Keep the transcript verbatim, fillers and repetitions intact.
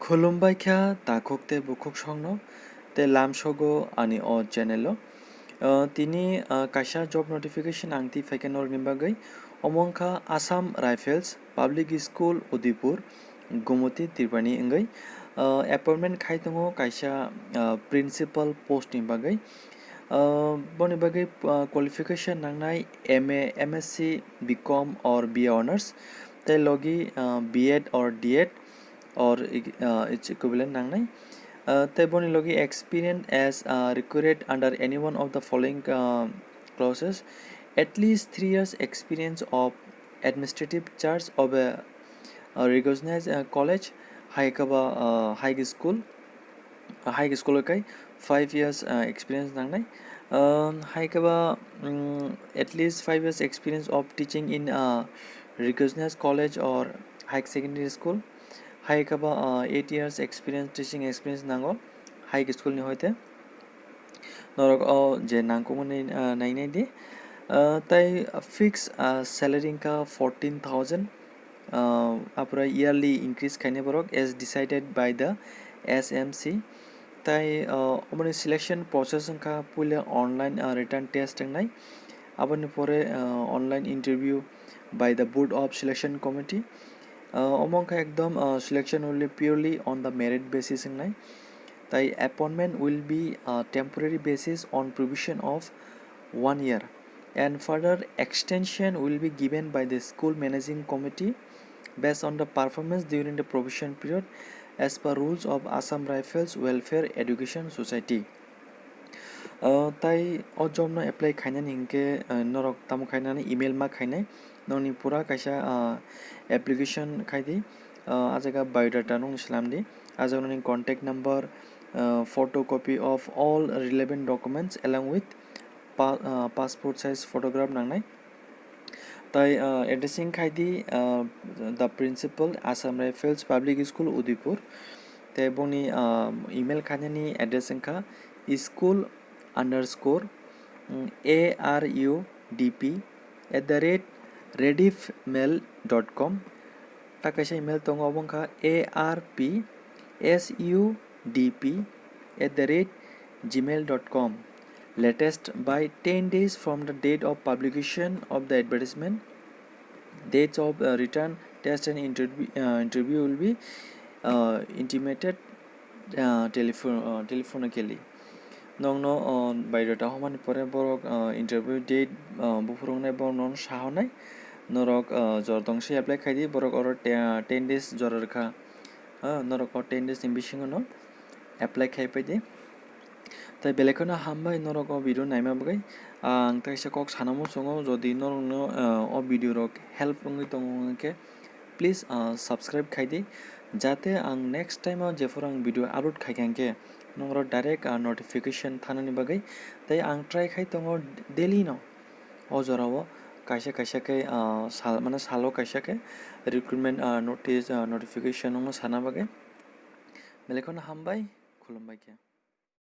Khulumbai kha takhuk tei bukhuk songno tei lamsogo ani o channel o. Ah, tini, ah, kaisa job notification ang twi phaikha norokni bagwi. Omo wngkha Assam Rifles Public School, Udaipur, Gomoti, Tripurani wngwi, ah, appointment khai tongo kaisa, ah, principal post ni bagwi. Ah, boni bagwi, ah, qualification nangnai M A, M S C, B Com or B A Honours, tei logi, ah, B Ed or D Ed or, ah, its equivalent nangnai. Ah, tei boni logi experience as, ah, recruited under any one of the following, ah, clauses. At least three years experience of administrative charge of a, ah, recognized, ah, college, hai khe ba, ah, high school, high school o kai five years, ah, experience nangnai. Um, hai khe ba, mm, at least five years experience of teaching in, ah, recognized college or high secondary school. Hai khe ba, ah, eight years experience, teaching experience nango high school ni hoite. Norok o je nangkukmani, ah, nainai di. Ah, tai fix, ah, salary wngkha fourteen thousand. Ah, apore yearly increase khainai borok as decided by the S M C. Tai, ah, omoni selection process wngkha puila online, ah, written test wngnai. Aboni pore, ah, online interview by the Board of Selection Committee. Ah, omo wngkha ekdom, ah, selection will be purely on the merit basis wngnai. Tai appointment will be, ah, temporary basis on probation of one year. And further extension will be given by the school managing committee based on the performance during the probation period as per rules of Assam Rifles Welfare Education Society. Ah, tai o job no apply khainani hinkhe, ah, norok tamo khainani email ma khainai, nokni pura kaisa, ah, application khai di, ah, ah jaga biodata nokni slam di, ah jaga nokni contact number, ah, photocopy of all relevant documents along with pa-, ah, passport size photograph nangnai. Tai, ah, address wng khai di, ah, the principal, Assam Rifles Public School, Udaipur. Tai bongni, ah, email khainani address wngkha school underscore, mm, A R U D P at the rate rediffmail dot com. Ta kaisa email tongo, obo wngkha A R P S U D P at the rate gmail dot com. Latest by ten days from the date of publication of the advertisement. Dates of, uh, written test and interview, uh, interview will be, uh, intimated, uh, telephone, uh, telephonically. Nokno, uh, biodata homani pore borok, uh, interview date, uh, buphuru wngnai borok nono sahornai. Norok, uh, jora tongsi apply khai di, borok oro te-, ten days jora rwkha. Ah, norok o ten days ni bisingo no apply khai pai di. Tai belai kheno hambai norok o video naima bagwi. Ang teisa kok sana muchungo, jodi norokno, ah, o video rok help wngwi tongo hwnkhe, please, ah, subscribe khai di, jate ang next time o jephuru ang video upload khai kha hwnkhe norok direct, ah, notification thanani bagwi. Tai ang try khai tongo daily no o jora o kaisa kaisa khe, ah, sal, mane salo kaisa khe recruitment, ah, notice, ah, notification wngma sana bagwi. Belai kheno hambai, khulumbai khe.